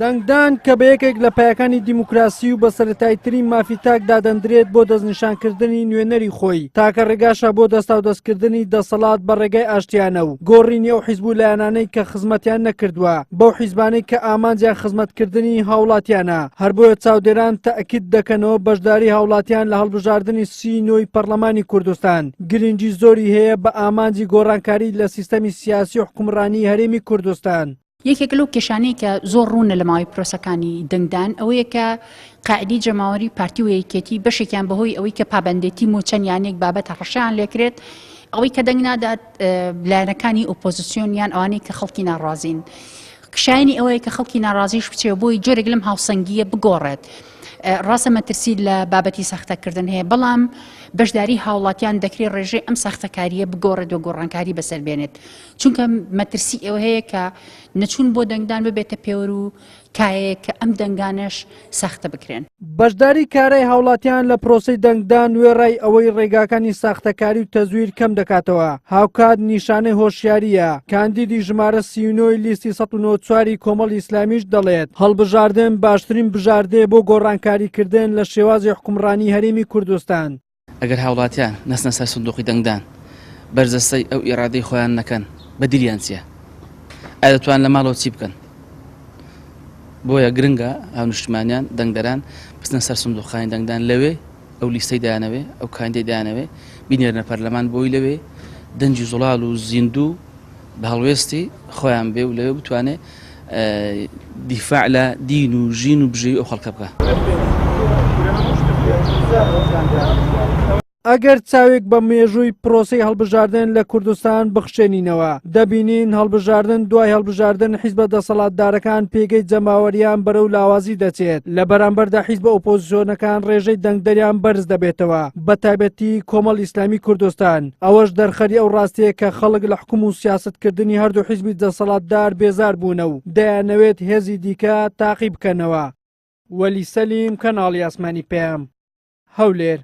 دەنگدان کە بە یەکێک لە پایەکانی دیموکراسی و بە سەرەتاییترین مافی تاک دادەندرێت بۆ دەستنیشانکردنی نوێنەری خۆی، تاکە ڕێگاشە بۆ دەستاودەستکردنی دەسەڵات بە ڕێگای ئاشتیانە و گۆڕینی ئەو حیزب و لایەنانەی کە خزمەتیان نەکردووە بەو حیزبانەی کە ئامانجیان خزمەتکردنی هاوڵاتیانە. هەر بۆیە چاودێران تەئکید دەکەنەوە بەشداری هاوڵاتیان لە هەڵبژاردنی 39 پەڕلەمانی کوردستان گرنگی زۆری هەیە بە ئامانجی گۆڕانکاری لە سیستەمی سیاسی و حوکمڕانی هەرێمی کوردستان. یەکێک لەو کێشانەی کە زۆر ڕوونە لە ماوەی پرۆسەکانی دەنگدان ئەوەیە کە قاعدەی جەماوەری پارتی و یەکێتی بەشێکیان بەهۆی ئەوەی کە پابندێتی موچەن یانێک بابەت هەڕەشەیان لێکرێت ئەوەی کە دەنگ نادات لایەنەکانی ئۆپۆزیسیۆن یان ئەوانەی کە خەڵکی ناڕازین شایانی ئەوەیە کە خەڵکی ناڕازیش بچێ بۆی جۆرێک لەم هاوسەنگیە بگۆڕێت ڕاستە مەترسی لە بابەتی ساختەکردن هەیە بەڵام بەشداری هاوڵاتیان دەکرێت ڕێژەی ئەم ساختەکاریە بگۆڕێت و گۆڕانکاری بەسەر بێنێت چونکە مەترسی ئەوە هەیە کە نەچوون بۆ دەنگدان ببێتە پێوەر و کایەیەک کە ئەم دەنگانەش ساختە بکرێن. بەشداری کارای هاوڵاتیان لە پرۆسەی دەنگدان وێڕای ئەوەی ڕێگاکانی ساختەکاری و تەزویر کەم دەکاتەوە، هاوکات نیشانەی هۆشیارییە، کاندیدی ژمارە 39 ی لیستی 194 ی کۆمەڵی ئیسلامیش دەڵێت، هەڵبژاردن باشترین بژاردەیە بۆ گۆڕانکاریکردن لە شێوازی حوکمڕانی هەرێمی کوردستان. ئەگەر هاوڵاتیان نەچنە سەر سندوقی دەنگدان، بەرجەستەی ئەو ئیرادەی خۆیان نەکەن، بەدیلیان چییە؟ ئایا دەتوانن لە ماڵەوە چی بکەن؟ بۆیە گرنگە هاونیشتمانیان، دەنگدەران بچنە سەر سندوقخانی دەنگدان، لەوێ ئەو لیستەی دەیانەوێ، ئەو کاندیدەی دەیانەوێ بینێرنە پەرلەمان بۆی لەوێ دەنگی زوڵاڵ و زیندوو بە هەڵوێستی خۆیان بێ و لەوێ بتوانێ دیفاع لە دین و ژین و بژێوی ئەو خەڵکە بکا. ئەگەر چاوێک بە مێژووی پرۆسەی هەڵبژاردن لە کوردستان بخشێنینەوە، دەبینین هەڵبژاردن دوای هەڵبژاردن حیزبە دەسەڵاتدارەکان پێگەی جەماوەریان بەرەو لاوازی دەچێت، لە بەرامبەردا حیزبە ئۆپۆزسیۆنەکان ڕێژەی دەنگدەریان بەرز دەبێتەوە، بەتایبەتی کۆمەڵی ئیسلامی کوردستان. ئەوەش دەرخەری ئەو ڕاستییە کە خەڵک لە حوکم و سیاسەتکردنی هەردوو حیزبی دەسەڵاتدار بێزار بوونە و دەیانەوێت هێزی دیکە تاقی بکەنەوە. وەلی سەلیم، کەناڵی ئاسمانی پەیام، هەولێر.